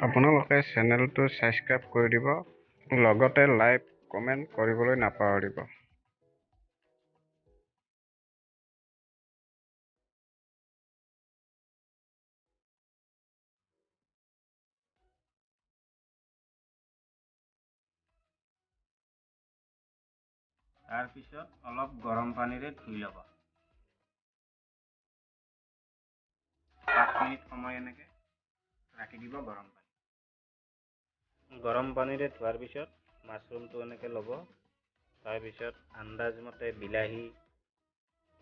আপোনালোকে চেনেলটো ছাবস্ক্ৰাইব কৰি দিব, লগতে লাইক, কমেণ্ট কৰিবলৈ নাপাহৰিব। তাৰপিছত অলপ গৰম পানীৰে ধুই ল'ব। 5 মিনিট সময় এনেকৈ ৰাখি দিব গৰম পানী। গৰম পানীৰে ধোৱাৰ পিছত মাছৰুমটো এনেকৈ ল'ব। তাৰপিছত আন্দাজমতে বিলাহী,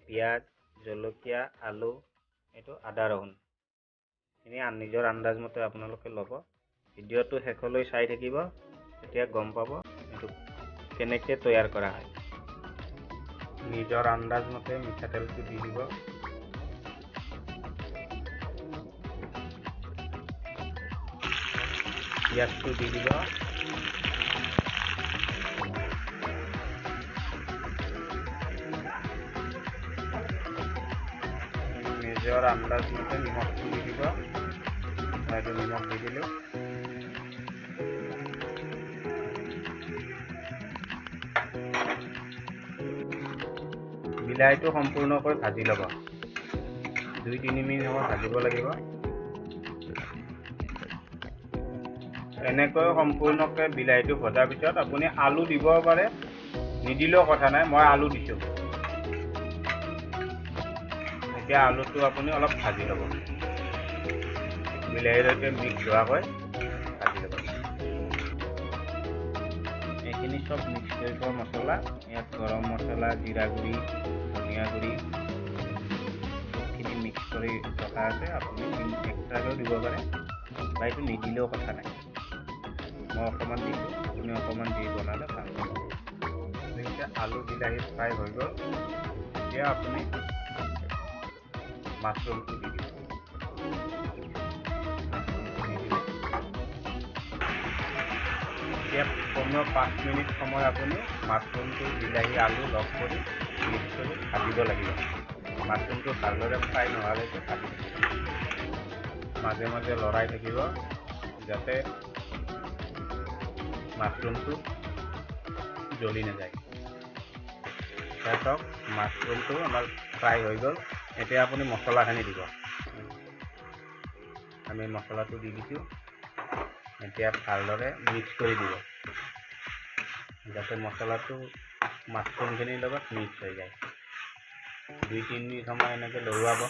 পিঁয়াজ, জলকীয়া, আলু, এইটো আদা, ৰহুন এইখিনি নিজৰ আন্দাজমতে আপোনালোকে ল'ব। ভিডিঅ'টো শেষলৈ চাই থাকিব, তেতিয়া গম পাব এইটো কেনেকৈ তৈয়াৰ কৰা হয়। নিজৰ আন্দাজমতে মিঠাতেলটো দি দিব। পিঁয়াজটো দি দিব। নিজৰ আন্দাজমতে নিমখটো দি দিব। মই এইটো নিমখ দি দিলোঁ। বিলাহীটো সম্পূৰ্ণকৈ ভাজি ল'ব। 2-3 মিনিট সময় ভাজিব লাগিব। এনেকৈ সম্পূৰ্ণকৈ বিলাহীটো ভজাৰ পিছত আপুনি আলু দিব পাৰে, নিদিলেও কথা নাই। মই আলু দিছোঁ। এতিয়া আলুটো আপুনি অলপ ভাজি ল'ব, বিলাহীৰ সৈতে মিক্স হোৱাকৈ ভাজি ল'ব। এইখিনি চব মিক্স কৰি থোৱা মছলা। ইয়াত গৰম মছলা, জিৰা গুড়ি, ধনিয়া গুড়ি চবখিনি মিক্স কৰি ৰখা আছে। আপুনি এক্সট্ৰাকৈও দিব পাৰে বা এইটো নিদিলেও কথা নাই। মই অকণমান দিছোঁ, আপুনি অকণমান দি বনালে ভাল হ'ব। এতিয়া আলু বিলাহী ফ্ৰাই হৈ গ'ল। এতিয়া আপুনি মাছৰুমটো দি দিব। মাছৰুমটো দি দিলে এতিয়া কমেও 5 মিনিট সময় আপুনি মাছৰুমটো বিলাহী আলু লগ কৰি মিক্স কৰি ভাজিব লাগিব। মাছৰুমটো ভালদৰে ফ্ৰাই নোহোৱালৈকে ভাজি থাকিব। মাজে মাজে লৰাই থাকিব, যাতে মাছৰুমটো জ্বলি নাযায়। চাওক, মাছৰুমটো আমাৰ ফ্ৰাই হৈ গ'ল। এতিয়া আপুনি মছলাখিনি দিব। আমি মছলাটো দি দিছোঁ। এতিয়া ভালদৰে মিক্স কৰি দিব, যাতে মছলাটো মাছৰুমখিনিৰ লগত মিক্স হৈ যায়। 2-3 মিনিট সময় এনেকৈ লৰোৱাব।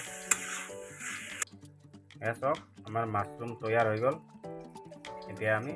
এয়া চাওক, আমাৰ মাছৰুম তৈয়াৰ হৈ গ'ল। এতিয়া আমি